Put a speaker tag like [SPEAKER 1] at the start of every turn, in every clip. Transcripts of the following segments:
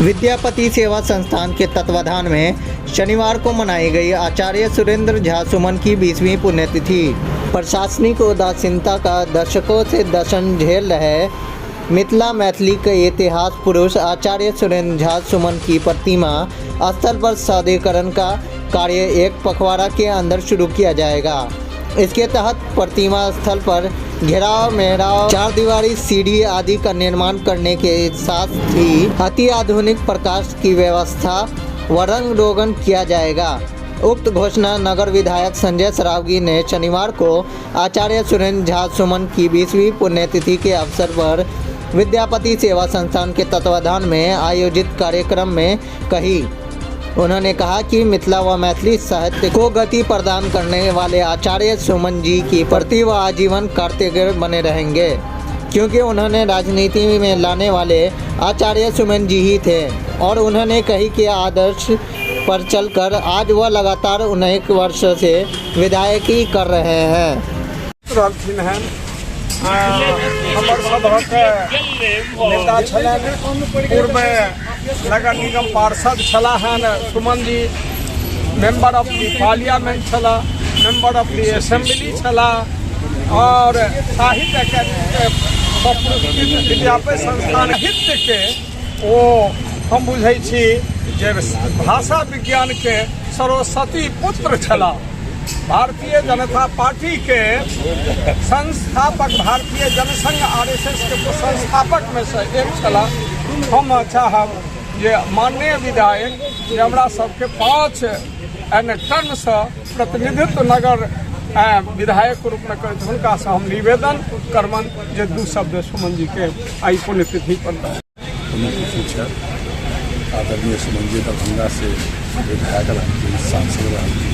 [SPEAKER 1] विद्यापति सेवा संस्थान के तत्वाधान में शनिवार को मनाई गई आचार्य सुरेंद्र झा सुमन की 20वीं पुण्यतिथि। प्रशासनिक उदासीनता का दशकों से दर्शन झेल रहे मिथिला मैथिली के इतिहास पुरुष आचार्य सुरेंद्र झा सुमन की प्रतिमा स्थल पर सौंदर्यीकरण का कार्य एक पखवाड़ा के अंदर शुरू किया जाएगा। इसके तहत प्रतिमा स्थल पर घेराव, मेहराव, चार दीवारी, सीढ़ी आदि का निर्माण करने के साथ ही अति आधुनिक प्रकाश की व्यवस्था व रंग रोगन किया जाएगा। उक्त घोषणा नगर विधायक संजय सरावगी ने शनिवार को आचार्य सुरेंद्र झा सुमन की 20वीं पुण्यतिथि के अवसर पर विद्यापति सेवा संस्थान के तत्वाधान में आयोजित कार्यक्रम में कही। उन्होंने कहा कि मिथिला व मैथिली साहित्य को गति प्रदान करने वाले आचार्य सुमन जी की प्रति व आजीवन कृतज्ञ बने रहेंगे, क्योंकि उन्होंने राजनीति में लाने वाले आचार्य सुमन जी ही थे और उन्होंने कही कि आदर्श पर चलकर आज वह लगातार अनेक वर्षों से विधायकी कर रहे हैं।
[SPEAKER 2] रहलखिन हन, हमर सभक नेता छलनि, पूर्वमे नगर निगम पार्षद छलाह हन Suman ji, member of the parliament छलाह, मेंबर ऑफ the assembly छलाह और साहित्य अकादमी के विद्यापति संस्थान साहित्यके ओ हम बुझै छी जे भाषा विज्ञानके सरस्वती पुत्र छलाह। भारतीय जनता पार्टी के संस्थापक, भारतीय जनसंघ आरएसएस के संस्थापक में से एक छलाह। हम चाहब जे माननीय विधायक जे हमरा सबके 5 एन टर्मसँ प्रतिनिधित्व नगर विधायक के रूपमे करैत, हुनकासँ हम निवेदन करबनि जे दू शब्द सुमन जी के आइ पुण्यतिथि पर।
[SPEAKER 3] पुण्यतिथि छै। आदरणीय सुमन जी दरभंगा से विधायक रहलखिन, सांसद रहलखिन,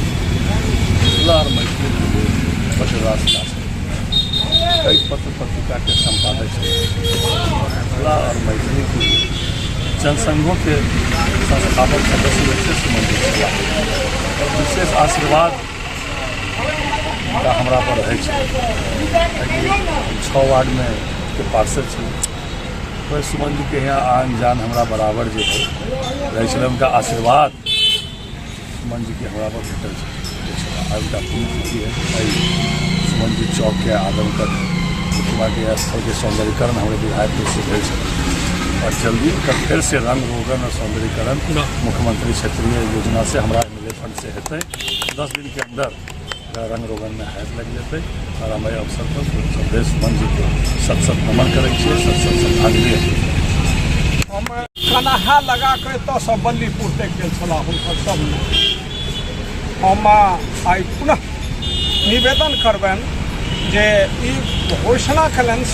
[SPEAKER 3] मिथिला और मैथिलीके लेल बड्ड रास काज केलखिन। कई पत्र पत्रिकाके सम्पादक छथिन। मिथिला और मैथिलीके लेल जनसंघोके संस्थापक सदस्य से सुमन जी छलाह और विशेष आशीर्वाद हुनका हमरा पर रहै छै। 6 वार्डमे के पार्षद छी। ओहि सुमन जीके यहाँ आन जान हमरा बराबर जे है रहै छलै, हुनका आशीर्वाद सुमन जीके हमरा पर भेटल छै। आइ हुनका पुण्यतिथि है। एहि सुमन जी चौकके आदमकद प्रतिमाके स्थलके सौंदर्यीकरण हमरे विधायक से भेल छलै और जल्दी ओकर फेर से रंग रोगन और सौंदर्यीकरण मुख्यमंत्री क्षेत्रीय योजना से हमरा एम एल ए फंड से हेतै। 10 दिन के अंदर रंग रोगन में हाथ लग जेतै। और हम एहि अवसर पर श्रद्धेय सुमन जी के सत सत नमन करै छियै, सत सत श्रद्धांजलि अर्पित करै छियै।
[SPEAKER 2] हम कन्हा लगा कऽ एतऽसँ बल्लीपुर तक गेल छलाह हुनकर सबमे। हम आइ पुनः निवेदन करबनि जे ई घोषणा कयलनि,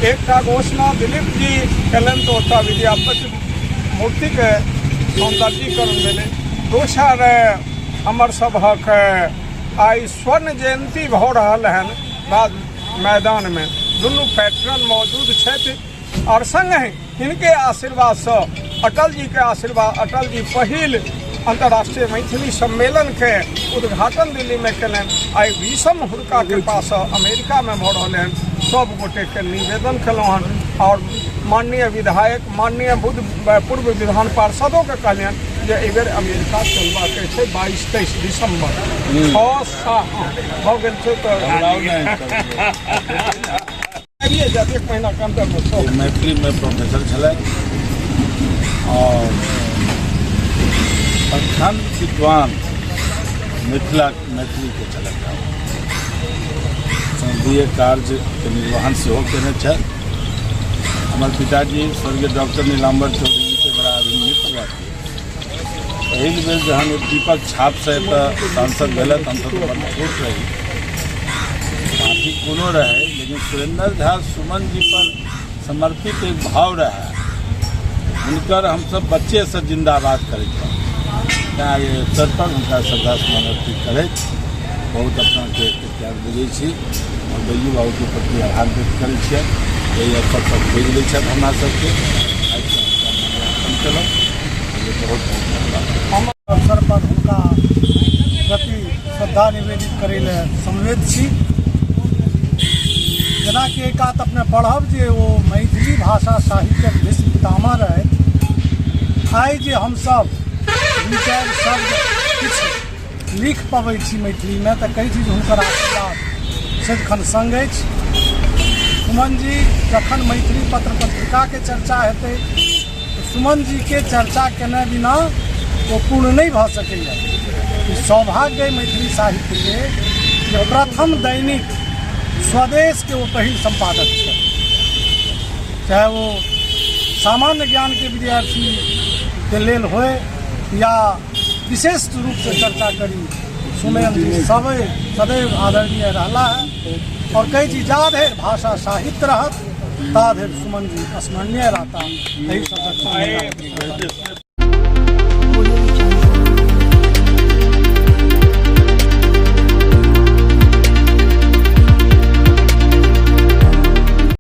[SPEAKER 2] एकटा घोषणा दिलीप जी कयलनि तऽ ओतऽ विद्यापति मूर्तिके सौन्दर्यीकरण भेलै। दोसर हमर सभक आइ स्वर्ण जयन्ती भऽ रहल हन बाद मैदानमे, दुनू पैट्रन मौजूद छथि और सङ्गहि हिनके आशीर्वादसँ, अटल जीके आशीर्वाद, अटल जी पहिल अंतर्राष्ट्रीय मैथिली सम्मेलनके उद्घाटन दिल्लीमे कयलनि। आइ 20म हुनका कृपासँ अमेरिकामे भऽ रहल हन। सब गोटेके निवेदन कयलहुँ हन और माननीय विधायक, माननीय बुद्ध पूर्व विधान पार्षदोके कहलियनि जे एहिबेर अमेरिका चलबाके छै 22-23 दिसंबर, 6 साल भऽ गेल छै तऽ आबिए जायत एक महीनाके अन्दरमे सब।
[SPEAKER 3] मैथिलीमे प्रोफेसर छलथि और प्रखंड विद्वान मिथिला मैथिलीके छलथि। संसदीय कार्यके निर्वहन सेहो केने छथि। हमर पिताजी स्वर्गीय डॉक्टर नीलाम्बर चौधरीके बड़ा अभिन्न मित्र रहथिन। पहिल बेर जहन ओ दीपक छापसँ एतऽ सांसद भेलथि, हमसब तऽ बड़ छोट रही, पार्टी कोनो रहै, लेकिन सुरेंद्र झा सुमन जी पर समर्पित एक भाव रहै हुनकर, हमसब बच्चेसँ जिंदाबाद करैत रहौं। तेँ एहि अवसर पर हुनका श्रद्धा सुमन अर्पित करैत बहुत अपनाके कृतज्ञ बुझै छी और बैजू बाबूके प्रति आभार व्यक्त करै छियनि। एहि अवसर पर खोजि लै छथि हमरा सबके। आइ हुनका माल्यार्पण केलहुँ, बहुत बहुत धन्यवाद।
[SPEAKER 4] हम अवसर पर हुनका प्रति श्रद्धा निवेदित करै लए समवेत छी। जेनाकि एहि कात अपने पढ़ब जे ओ मैथिली भाषा साहित्यक भीष्म पितामह रहथि। आइ जे हमसभ दू चारि शब्द किछु लिख पबै छी मैथिलीमे तऽ कहै छी जे हुनकर आशीर्वाद सदिखन सङ्ग अछि। सुमन जी जखन मैथिली पत्र पत्रिकाके चर्चा हेतै तऽ सुमन जीके चर्चा केने बिना ओ पूर्ण नहि भऽ सकैए। ई सौभाग्य अइ मैथिली साहित्यके जे प्रथम दैनिक स्वदेशके ओ पहिल सम्पादक छथि। चाहे ओ सामान्य ज्ञानके विद्यार्थीके लेल होय या विशेष रूपसँ चर्चा करी, सुमन जी सब सदैव आदरणीय रहला है और कहै छी जा धरि भाषा साहित्य रहत ता धरि सुमन जी स्मरणीय रहता। एहि शब्दक।